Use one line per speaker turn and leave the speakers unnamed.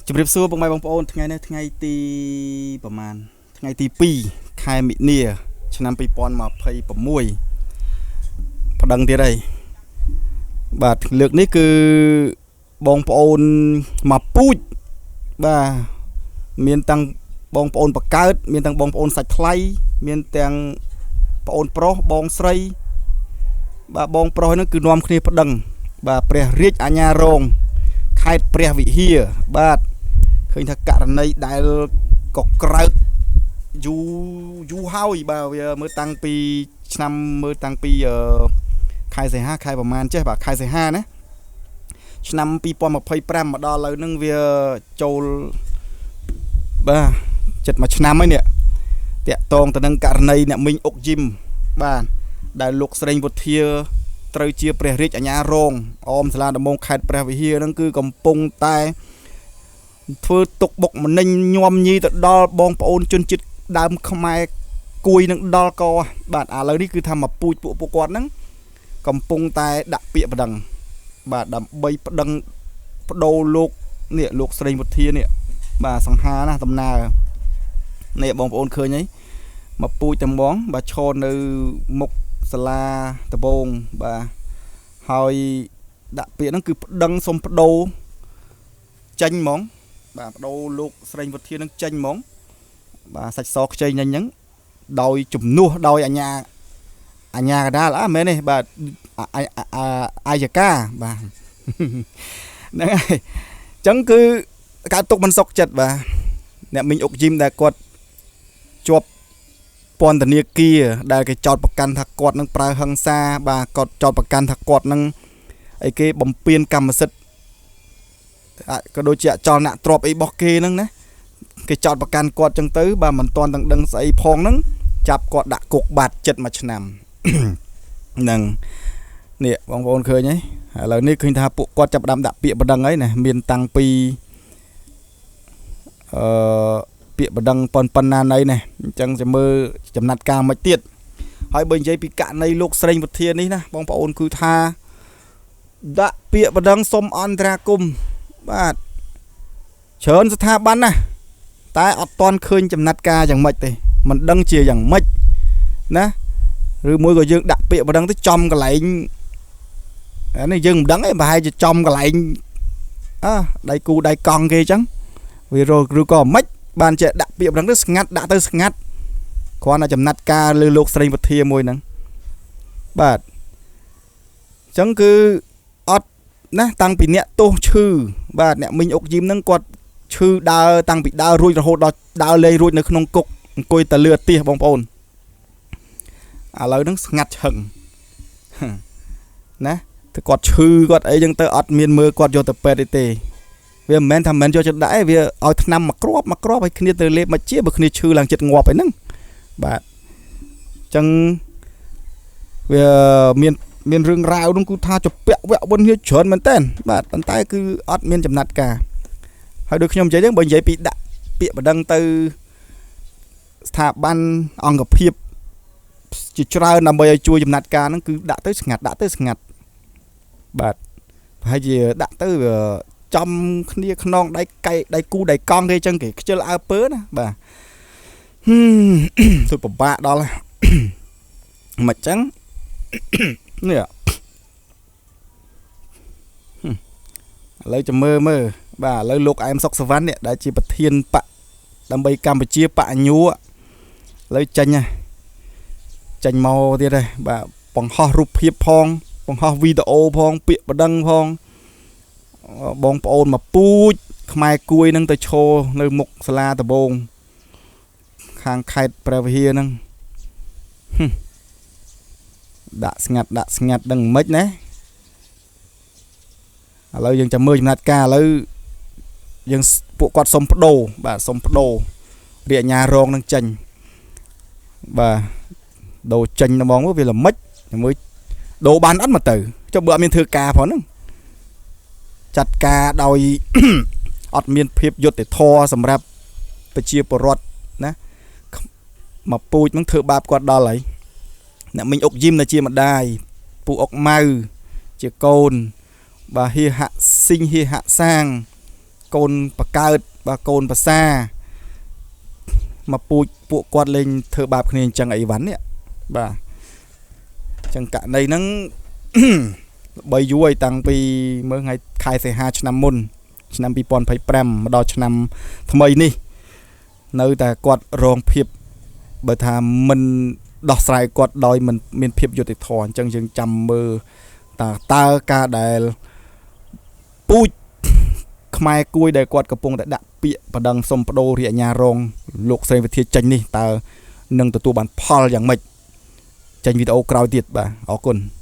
ជម្រាបសួរពុកម៉ែបងប្អូនថ្ងៃនេះថ្ងៃទីប្រហែលថ្ងៃទី2ខែមិនិនាឆ្នាំ2026ប្តឹងទៀតហើយបាទលើកនេះគឺបងប្អូនមកពូជបាទមានទាំងបងប្អូនបកើតមានទាំងបងប្អូនសាច់ថ្លៃមានទាំងប្អូនប្រុសបងស្រីបាទបងប្រុសហ្នឹងគឺនាំគ្នាប្តឹងបាទព្រះរាជអាជ្ញារងខេត្តព្រះវិហារបាទឃើញថាករណីដែលកក្រើកយូរយូរហើយបាទវាមើលតាំងពីឆ្នាំមើលតាំងពីខែសីហាខែប្រហែលចេះបាទខែសីហាណាឆ្នាំ2025មកដល់ឥឡូវហ្នឹងវាចូលបាទចិត្តមួយឆ្នាំហើយនេះតាក់តងទៅនឹងករណីអ្នកមីងអុកយឹមបាទដែលលោកស្រីវុធាត្រូវជាព្រះរាជអាជ្ញារងអមសាលាដំបងខេត្តព្រះវិហារហ្នឹងគឺកំពុងតែធ្វើទុកបុកម្នេញញោមញីទៅដល់បងប្អូនជនជាតិដើមខ្មែរគួយនឹងដល់កបាទឥឡូវនេះគឺថាមកពូជពួកគាត់ហ្នឹងកំពុងតែដាក់ពាក្យប្តឹងបាទដើម្បីប្តឹងបដូរលោកនេះលោកស្រីវុធានេះបាទសង្ហាណាដំណើរនេះបងប្អូនឃើញហើយមកពូជតែហ្មងបាទឈរនៅមុខសាលាដំបងបាទហើយដាក់ពាក្យហ្នឹងគឺប្តឹងសុំបដូរចេញហ្មងបាទបដូរលោកស្រីវុធានឹងចេញហ្មងបាទសាច់សខ្ចីញញហ្នឹងដោយជំនួសដោយអាញាកដាលអើមែនទេបាទអាយកាបាទហ្នឹងហើយអញ្ចឹងគឺកើតទុកមិនសុខចិត្តបាទអ្នកមីងអុកយឹមដែលគាត់ជាប់ពន្ធនាគារដែលគេចោទប្រកាន់ថាគាត់នឹងប្រើហិង្សាបាទគាត់ចោទប្រកាន់ថាគាត់នឹងអីគេបំពេញកម្មសិទ្ធិក៏ដូចជាអចលនៈទ្រព្យអីរបស់គេហ្នឹងណាគេចោទប្រកាន់គាត់ចឹងទៅបាទមិនទាន់ទាំងដឹងស្អីផងហ្នឹងចាប់គាត់ដាក់គុកបាត់ចិត្តមួយឆ្នាំហ្នឹងនេះបងប្អូនឃើញហើយឥឡូវនេះឃើញថាពួកគាត់ចាប់ផ្ដើមដាក់ពាក្យបណ្ដឹងហើយណាមានតាំងពីពាក្យបណ្ដឹងប៉ុណ្ណាណីណាអញ្ចឹងจะមើលចំណាត់ការមិនទៀតហើយបើនិយាយពីករណីលោកស្រីវុធានេះណាបងប្អូនគឺថាដាក់ពាក្យបណ្ដឹងសុំអន្តរាគមន៍បាទច្រើនស្ថាប័នណាតែអត់ទាន់ឃើញចំណាត់ការយ៉ាងម៉េចទេមិនដឹងជាយ៉ាងម៉េចណាឬមួយក៏យើងដាក់ពាក្យបណ្ដឹងទៅចំកន្លែងអានេះយើងមិនដឹងទេប្រហែលជាចំកន្លែងអើដៃគូដៃកង់គេអញ្ចឹងវាឬក៏មិនបានជាដាក់ពាក្យបណ្ដឹងទៅស្ងាត់ដាក់ទៅស្ងាត់គ្រាន់តែចំណាត់ការលើលោកស្រីវុធាមួយហ្នឹងបាទអញ្ចឹងគឺអត់ណាតាំងពីអ្នកទោសឈឺបាទអ្នកមីងអុកយឹមហ្នឹងគាត់ឈឺដើរតាំងពីដើររួចរហូតដល់ដើរលេងរួចនៅក្នុងគុកអង្គុយតែលើអាទិសបងប្អូនឥឡូវហ្នឹងស្ងាត់ឈឹងណាទៅគាត់ឈឺគាត់អីចឹងទៅអត់មានមើលគាត់យកទៅពេទ្យទេវាមិនមែនថាមិនយកចិត្តដាក់ទេវាឲ្យថ្នាំមួយគ្រាប់មួយគ្រាប់ឲ្យគ្នាទៅលេបមកជាបើគ្នាឈឺឡើងចិត្តងាប់អីហ្នឹងបាទអញ្ចឹងវាមានរឿងរ៉ាវនោះគឺថាជពាក់វគ្គវិនគ្នាច្រើនមែនតើបាទប៉ុន្តែគឺអត់មានចំណាត់ការហើយដូចខ្ញុំនិយាយហ្នឹងបើនិយាយពីដាក់ពាក្យបណ្ដឹងទៅស្ថាប័នអង្គភាពជាច្រើនដើម្បីឲ្យជួយចំណាត់ការហ្នឹងគឺដាក់ទៅស្ងាត់ដាក់ទៅស្ងាត់បាទប្រហែលជាដាក់ទៅចំគ្នាខ្នងដៃកែដៃគូដៃកង់គេអញ្ចឹងគេខ្ជិលអើពើណាបាទធ្វើពិបាកដល់មិនអញ្ចឹងនេះឥឡូវចាំមើលមើលបាទឥឡូវលោកអែមសុកសវណ្ណនេះដែលជាប្រធានបកដើម្បីកម្ពុជាបកញួរឥឡូវចេញចេញមកទៀតហើយបាទបង្ហោះរូបភាពផងបង្ហោះវីដេអូផងពាក្យបណ្ដឹងផងបងប្អូនមកពូជខ្មែរគួយនឹងទៅឈរនៅមុខសាលាដំបងខាងខេត្តព្រះវិហារហ្នឹងដាក់ស្ងាត់ដាក់ស្ងាត់ដឹងមិនណាឥឡូវយើងចាំមើលចំណាត់ការឥឡូវយើងពួកគាត់សុំបដូរបាទសុំបដូររាជអាជ្ញារងនឹងចេញបាទដូរចេញហ្មងវាល្មិចមួយដូរបានអត់មកទៅចុះបើអត់មានធ្វើការផងហ្នឹងចាត់ការដោយអត់មានភាពយុត្តិធម៌សម្រាប់ប្រជាពលរដ្ឋណាមកពូជហ្នឹងធ្វើបាបគាត់ដល់ហើយអ្នកមីងអុកយឹមដែលជាម្ដាយពូអុកម៉ៅជាកូនបាទហៀហៈស៊ីងហៀហៈសាង កូនបកើតបាទកូនប្រសាមកពូជពួកគាត់លេងធ្វើបាបគ្នាអញ្ចឹងអីវ៉ាន់នេះបាទអញ្ចឹងករណីហ្នឹង បីយូរហើយតាំងពីមើលថ្ងៃខែសីហាឆ្នាំមុនឆ្នាំ2025មកដល់ឆ្នាំថ្មីនេះនៅតែគាត់រងភាពបើថាមិនដោះស្រាយគាត់ដោយមិនមានភាពយុត្តិធម៌អញ្ចឹងយើងចាំមើលតើការដែលពូជខ្មែរគួយដែលគាត់កំពុងតែដាក់ពាក្យប្តឹងសុំប្ដូររាជអាជ្ញារងលោកសេងវិធាចេញនេះតើនឹងទទួលបានផលយ៉ាងម៉េចចេញវីដេអូក្រោយទៀតបាទអរគុណ។